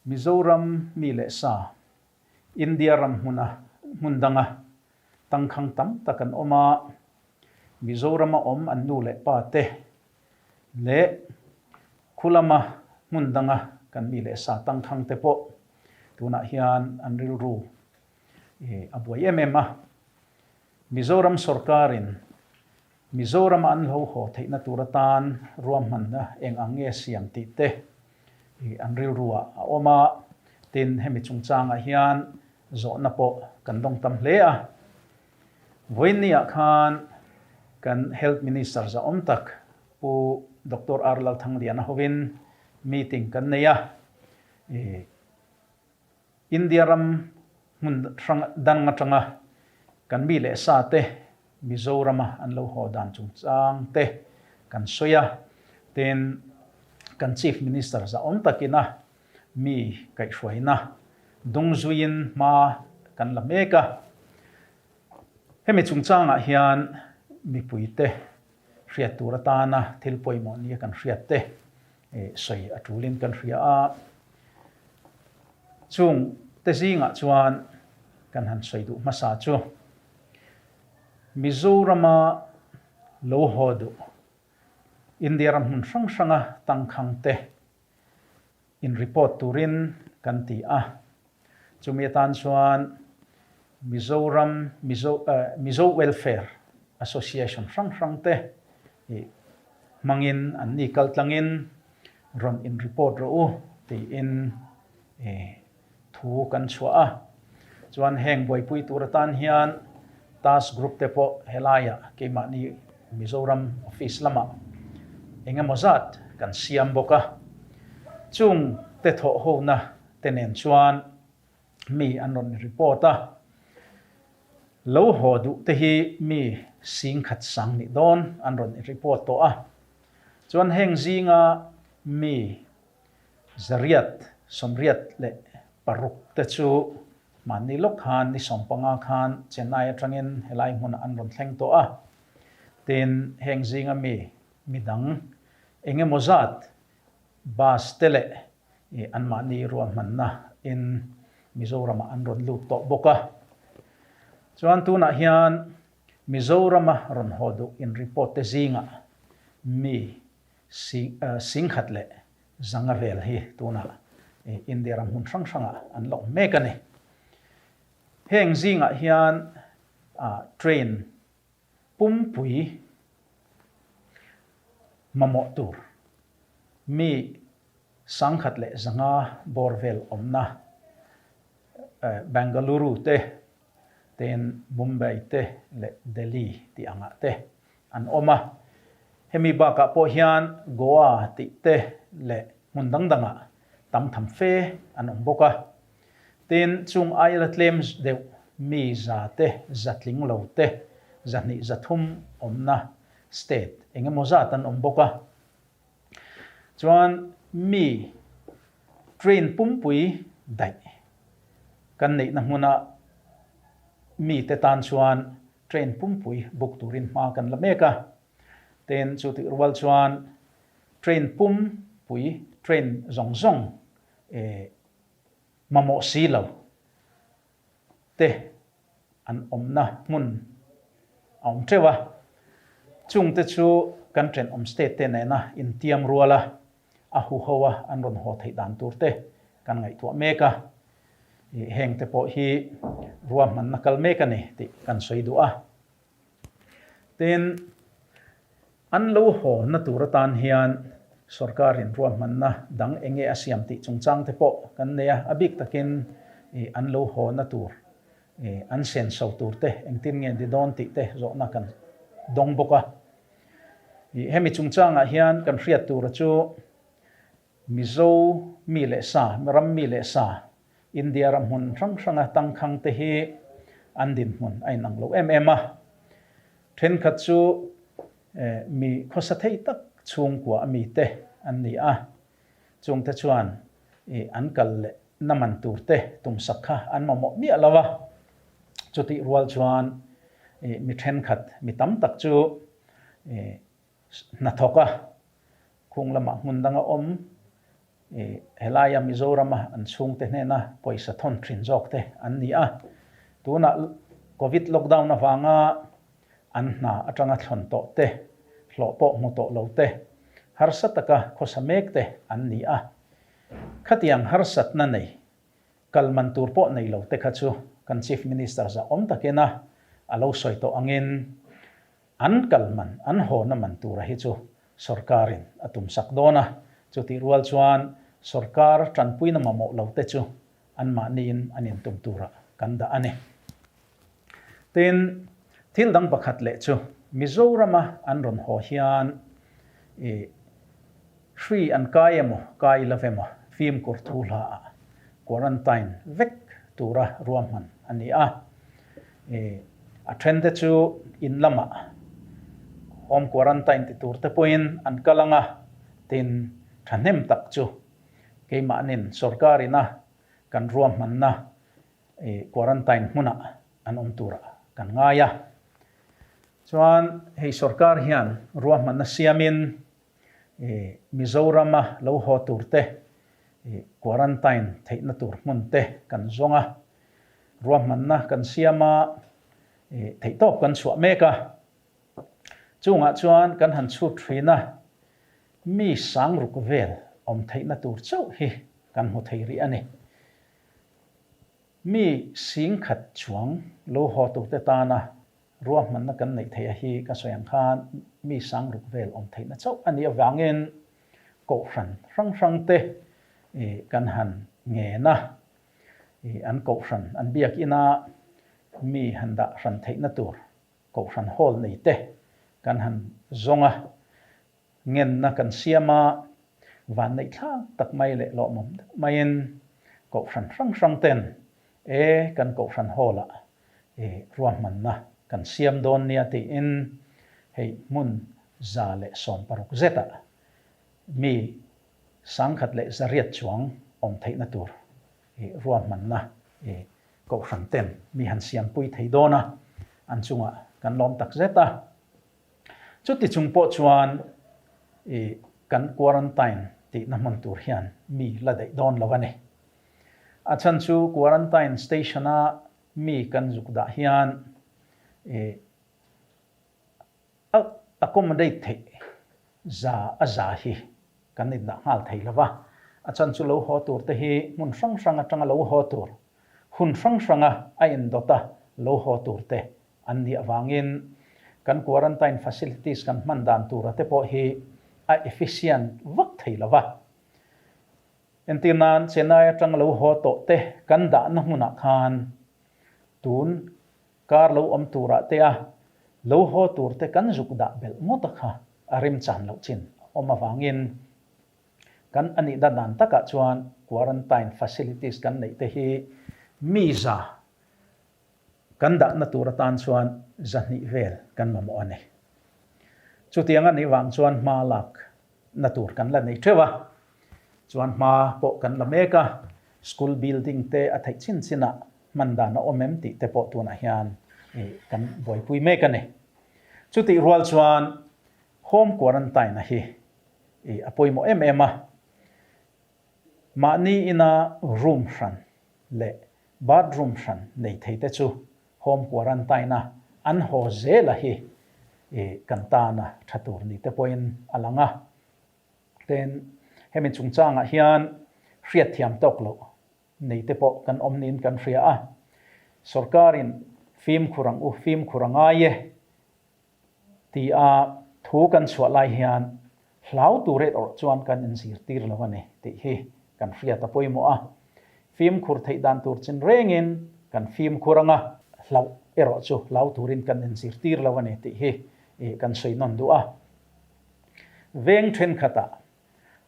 Mizoram mi leh sa, India ram hmuna hmun danga tangkhang tam tak an awm a, Mizorama awm an nu leh pa te leh khulama hmun danga kan mi leh sa tangkhang te pawh tunah hian an rilru a buai em em a. Mizoram sorkarin Mizorama an lo haw theihna tur atan ruahmanna eng ang nge siam tih te an rilruah a awm a, tin hemi chungchangah hian zawhna pawh kan dawng tam hle a. Vawiinniah khan kan Health Minister zahawm tak Pu Doctor R Lalthangliana hovin meeting kan nei a, India ram hmun hrang dang atanga kan mi leh sa te Mizorama an lo haw dan chungchang te kan sawi a, tin kan Chief Minister zahawm takin a mi kaihhruaina dungzuiin hma kan la mek a. Hemi chungchangah hian mipuite hriat tur atana thil pawimawh nia kan hriat te sawi a tulin kan hria a. Chung te zingah chuan kan han sawi duh hmasa chu Mizorama lo haw duh India ram hmun hrang hranga tangkhang te in report turin kan ti a. Chumi atan chuan Mizoram Mizo Mizo Welfare Association hrang hrang te hmangin an ni kal tlangin rawn in report rawh u tiin thu kan chhuah a. Chuan heng buaipui tur atan hian task group te pawh helaiah keimahni Mizoram office lamah eng emaw zat kan siam bawk a. Chung te thawh hona te nen chuan mi an rawn report a. Lo haw duh te hi mi singkhat sang nih dawn an rawn report tawh a. Chuan heng zinga mi zariat, sawmriat leh paruk te chu mahni lawk khan ni sawmpanga khan Chennai atangin helai hmunah an rawn thleng tawh a. Tin, heng zinga mi midang eng emaw zat bus te leh anmahni ruahmanna in Mizoramah an rawn lut tawh bawk a. Chuan tunah hian Mizorama rawn haw duh in report te zingah mi singkhat leh zanga vel hi tunah India ram hmun hrang hrangah an la awm mek a ni. Heng zingah hian train pumpui mamawh tur mi sangkhat leh zanga bawr vel awmna Bengaluru te Tin, Mumbai te leh Delhi tih angah te an awm a. Hemi bakah pawh hian Goa tih te leh hmun dang dangah tam tham fe an awm bawk a. Tin, chung aia tlem deuh mi za te, za tling lo te, zahnih zathum awmna state eng emaw zat an awm bawk a. Chuan mi train pumpui daih kan neihna hmuna mite tan chuan train pumpui book turin hma kan la mek a. Tin, chu tih rual chuan train pumpui, train zawng zawng mamawh si lo te an awmna hmun a awm teuh a, chungte chu kan thenawm state te nena intiam rual a, a huho a an rawn haw theih dan tur te kan ngaihtuah mek a, heng te pawh hi ruahmanna kal mek a ni tih kan sawi duh a. Tin, an lo haw na tur atan hian sorkarin ruahmanna dang eng nge a siam tih chungchang te pawh kan nei a, a bik takin an lo haw na tur, an senso tur te engtin nge ni dawn tih te zawhna kan dawng bawk a. Hemi chungchangah hian kan hriat tura chu Mizo mi leh sa, ram mi leh sa, India ram hmun hrang hranga tangkhang te hi an dinhmun a inang lo em em a. Thenkhat chu mi khawsa thei tak chhungkua a mite an ni a, chungte chuan an kal leh na man tur te tumsak kha an mamawh miah lo a. Chutih rual chuan mi thenkhat, mi tam tak chu hnathawk a, khung lamah hmun danga awm. Helaia Mizorama an chhungte hnena pawisa thawn thin zawk te an ni a. Tunah Covid lockdown avanga an hna atanga thlawn tawh te, hlawh pawh hmu tawh lo te, harsa taka khawsa mek te an ni a. Khatiang harsatna nei Kal man tur pawh nei lo te kha chu kan Chief Minister zah awm takina a lo sawi tawh angin an kal man, an hawna man tura hi chu sorkarin a tumsak dawn a, chutih rual chuan sorkar tanpuina mamawh lo te chu anmahniin an intum turah kan dah a ni. Tin, thil dang pakhat leh chu Mizorama an rawn haw hian i hri an kai emaw kai lo emaw fimkhur thu hla ah quarantine vek tura ruahman a ni a. I a then te chu in lamah home quarantine ti tur te pawhin an kal ang a, tin thahnem tak chu keimahnin sorkarina kan ruahmanna Quarantine hmunah an awm turah kan ngai a. Chuan hei sorkar hian ruahmanna siamin Mizorama lo haw turte quarantine theihna tur hmun te kan zawng a. Ruahmanna kan siam a, theihtawp kan chhuah mek a. Chungah chuan kan han chhut thin a, mi sangruk vel awm theihna tur chauh hi kan hmu thei rih a ni. Mi singkhat chuang lo haw turte tana ruahmanna kan neih theih a hi ka sawi ang khan mi sangruk vel awm theihna chauh a nih avangin kohhran hrang hrangte kan han ngen a, an kohhran an biakina mi han dah hran theihna tur kohhran hall neite kan han zawng a. Ngenna kan siam a, vanneih thlak tak mai leh lawmawm deuh maiin kohhran hrang hrang ten e kan kohhran hall ah e ruahmanna kan siam dawn nia tiin hei hmun 160 zet ah mi 1800 chuang awm theihna tur e ruahmanna e kohhran ten mi han siampui thei dawn a, an chungah kan lawm tak zet a. Chuti chung pawh chuan i kan quarantine tihna hmun tur hian mi la daih dawn lo a ni. A chhan chu quarantine station-a mi kan zuk dah hian i a accommodate theih za a za hi kan indah nghal thei lo va. A chhan chu lo haw tur te hi hmun hrang hrang atanga lo haw tur, hun hrang hranga a indawta lo haw tur te An nih avangin kan quarantine facilities kan hman dan tura te pawh hi a efficient vak thei lo va. Entir nan Chennai atang lo haw tawh te kan dahna hmunah khan tun kar lo awm turah te a lo haw tur te kan zuk dah belh ngawt a kha a remchan loh chin a awm avangin kan a nih dan takah chuan quarantine facilities kan neih te hi mi za Kan dahna tur atan chuan 200 vel kan mamawh a ni. Chutiang a nih vang chuan hma lak na tur kan la nei theuh a, chuan hma pawh kan la mek a, school building te a theih chin chinah hman dan a awm em tih te pawh tunah hian kan buaipui mek a ni. Chutih rual chuan home quarantine a hi a pawimawh em em a, mahni ina room hran leh Bathroom hran nei thei te chu home quarantine a an haw zel a hi kan tana tha tur ni te pawhin a lang a. Tin, hemi chungchangah hian hriatthiam tawk loh nei te pawh kan awm niin kan hria a. Sorkarin fimkhur ang u, fimkhur a ngai e Ti a thu kan chhuah lai hian hlau tur erawh chuan kan inzirtir lo a ni tih hi kan hriat a pawimawh a. Fimkhur theih dan tur chin rengin kan fimkhur ang a, hlauh erawh chu hlau turin kan inzirtir lo a ni tih hi kan sawi nawn duh a. Veng thenkhatah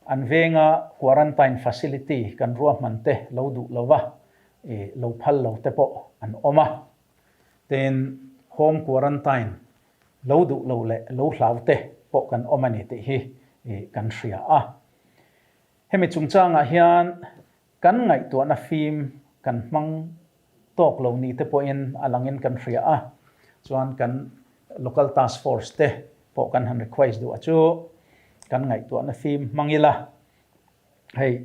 an venga quarantine facility kan ruahman te lo duh lo va, lo phal lo te pawh an awm a. Tin, home quarantine lo duh lo leh lo hlau te pawh kan awm a ni tih hi kan hria a. Hemi chungchangah hian kan ngaihtuahna fim kan hmang tawk lo ni te pawhin a langin kan hria a. Chuan kan local task force te pawh kan han request duh a chu kan ngaihtuahna fim hmang ila. Hei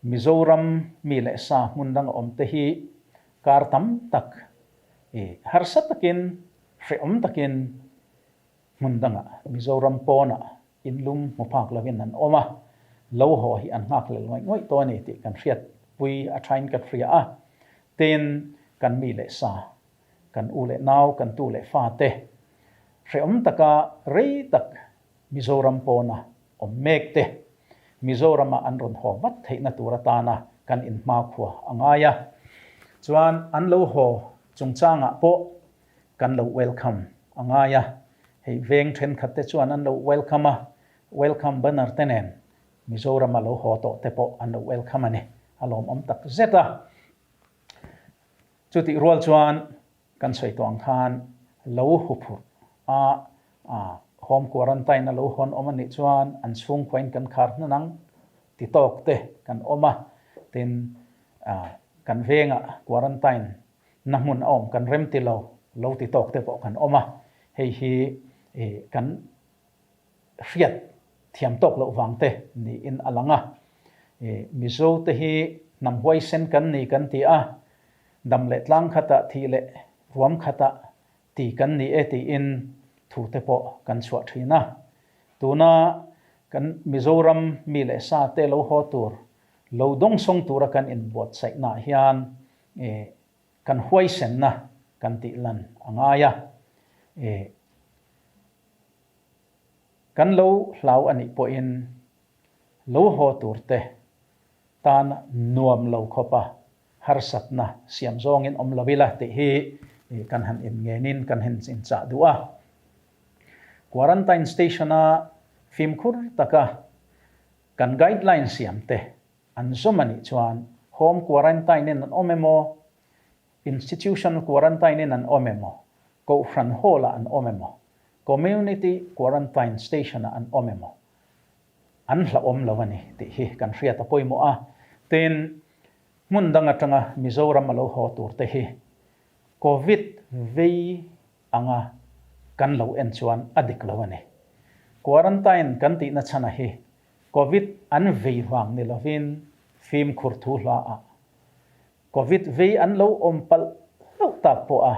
Mizoram mi leh sa hmun danga awm te hi kar tam tak i harsa takin hrehawm takin hmun danga Mizoram pawnah inlum hmu phak lovin an awm a, lo haw hi an nghakhlel ngawih ngawih tawh a ni tih kan hriatpui a thain ka hria a. Tin, kan mi leh sa, kan u leh nau, kan tu leh fa te hrehawm taka rei tak Mizoram pawna awm mek te Mizorama an rawn haw vat theihna tur atana kan inhmakhua a ngai a. Chuan an lo haw chungchangah pawh kan lo welcome a ngai a. Hei veng thenkhat te chuan an lo welcome a, welcome banner te nen Mizorama lo haw tawh te pawh an lo welcome a ni. A lawmawm tak zet a. Chutih rual chuan Kan sawi tawh ang khan lo huphurh a, home quarantine a lo hawn awm a nih chuan an chhungkhuain kan khar hnan ang ti tawk te kan awm a, tin kan vengah quarantine na hmun a awm kan rem ti lo, lo ti tawk te pawh kan awm a, hei hi kan hriat thiam tawk loh vang te niin a lang a. Mizo te hi hnam huaisen kan ni kan ti a, dam leh tlang khatah thih leh ruam khatah ti kan ni e tiin thu te pawh kan chhuah thin a. Tuna kan Mizoram mi leh sa te lo haw tur, lo dawngsawng tura kan inbuatsaihnaah hian kan huaisenna kan tih lan a ngai a. Kan lo hlau a nih pawhin lo haw tur te tan nuam lo khawp a harsatna siam zawngin awm lo ila tih hi kan han inngenin kan han inchah duh a. Quarantine station-a fimkhur taka kan guideline siam te an zawm a nih chuan home quarantine-in an awm emaw, Institutional quarantine-in an awm emaw, Kohhran Hall-ah an awm emaw, Community Quarantine Station-ah an awm emaw, an hlauhawm lo a ni tih hi kan hriat a pawimawh a. Tin, hmun dang atanga Mizoram a lo haw tur te hi Covid vei anga kan lo en chuan a dik lo a ni. Quarantine kan tihna chhana hi Covid an vei vang ni lovin fimkhur thu hlaah Covid vei an lo awm palh hlauh tak pawh a,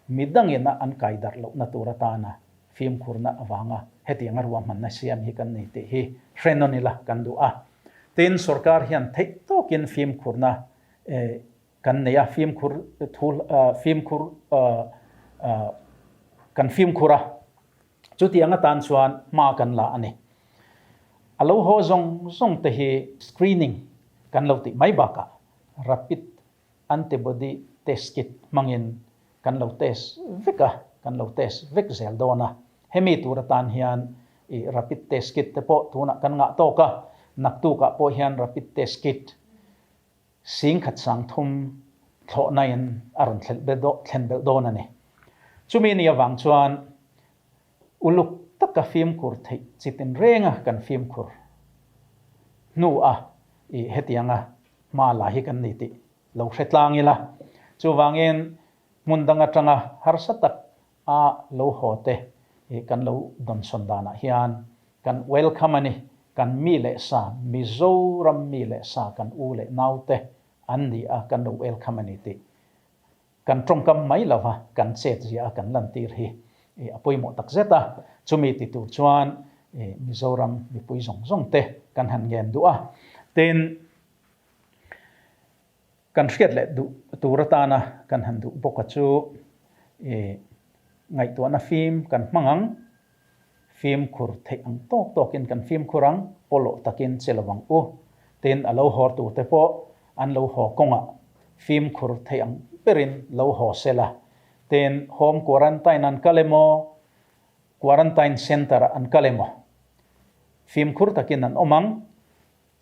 midangin a an kai darh lohna tur atana fimkhurna avanga hetianga ruahmanna siam hi kan nei tih hi hre nawn ila kan duh a. Tin, sorkar hian theih tawkin fimkhurna kan nei a, fimkhur thu fimkhur kan fimkhur a, chutiang atan chuan hma kan la a ni. A lo haw zawng zawng te hi screening kan lo tih mai bakah Rapid antibody test kit hmangin kan lo test vek a, kan lo test vek zel dawn a. Hemi tur atan hian i rapid test kit te pawh tunah kan ngah tawk a, naktukah pawh hian rapid test kit 30 30 thlawhnain a rawn thlen belh dawn a ni. Chumi ni avang chuan Uluk taka fimkhur theih chi tinrenga kan fimkhur hnu a i hetianga hma la hi kan ni tih lo hre tlang ila. Chuvangin hmun dang atanga harsa tak a lo haw te i kan lo dawnsawn danah hian kan welcome a ni, kan mi leh sa, Mizoram mi leh sa kan u leh nau te an ni a kan lo welcome a ni tih Kan tawngkam mai lova kan chet zia a kan lantir hi a pawimawh tak zet a, chumi ti tur chuan Mizoram mipui zawng zawng te kan han ngen duh a, tin kan hriat leh duh tur atana kan han duh bawk a chu ngaihtuahna fim kan hmang ang, fimkhur theih ang tawk tawkin kan fimkhur ang, pawlawh takin che lo ang u. Tin, a lo haw turte pawh an lo haw kawngah fimkhur theih ang berin lo haw sela. Tin, home quarantine an kal emaw, quarantine centre ah an kal emaw, fimkhur takin an awm ang,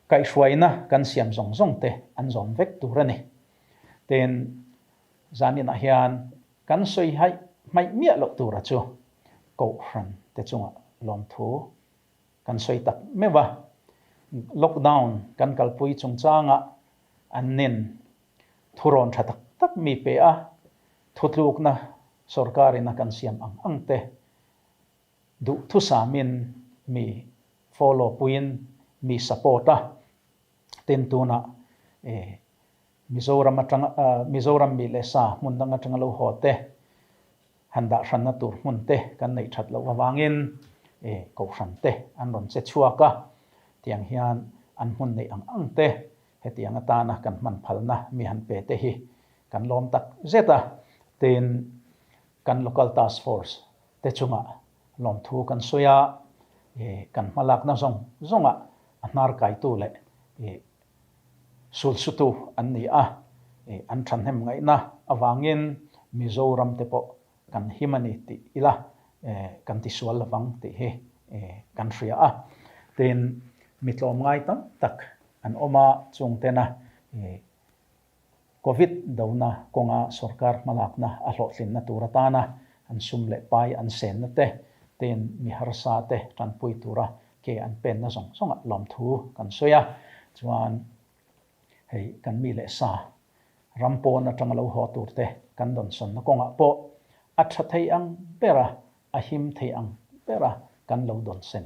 kaihhruaina kan siam zawng zawng te an zawm vek tur a ni. Tin, zaninah hian Kan sawi haih hmaih miah loh tura chu Kohhran te chungah lawmthu kan sawi tak meuh a. Lockdown kan kalpui chungchangah an nin thurawn tha tak tak mi pe a, thutlukna sorkarin a kan siam ang ang te duhthusamin mi follow puiin mi support a. Tin tunah eh Mizoram atanga Mizoram mi leh sa hmun dang atanga lo haw te han dah hranna tur hmun te kan neih that loh avangin eh kohhran te an rawn che chhuak a, tiang hian an hmun neih ang ang te hetiang atana kan hman phalna mi han pe te hi kan lawm tak zet a. Tin kan local task force te chungah lawmthu kan sawi a, kan hmalakna zawng zawngah a hnar kaitu leh sulsutu an ni a, an thahnem ngaihna avangin Mizoram te pawh kan him a ni tih ila kan tisual lovang tih hi kan hria a. Tin, mi tlawmngai tam tak an awm a, chungtena Covid dona kawnga sorkar hmalakna a hlawhtlinna tur atana an sum leh pai an senna te, tein mi harsa te tanpui tura ke an penna zawng zawngah lawmthu kan sawi a. Chuan hei kan mi leh sa ram pawn atanga lo haw tur te kan dawnsawnna kawngah pawh a tha thei ang bera, a him thei ang bera kan lo dawnsen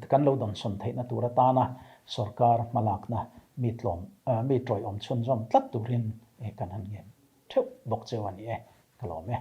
Kan lo dawnsawn theihna tur atana sorkar hmalakna mi tlawm, mi tawiawm chhunzawm tlat turin kan han ngen theuh bawk cheu a ni e, ka lawm e.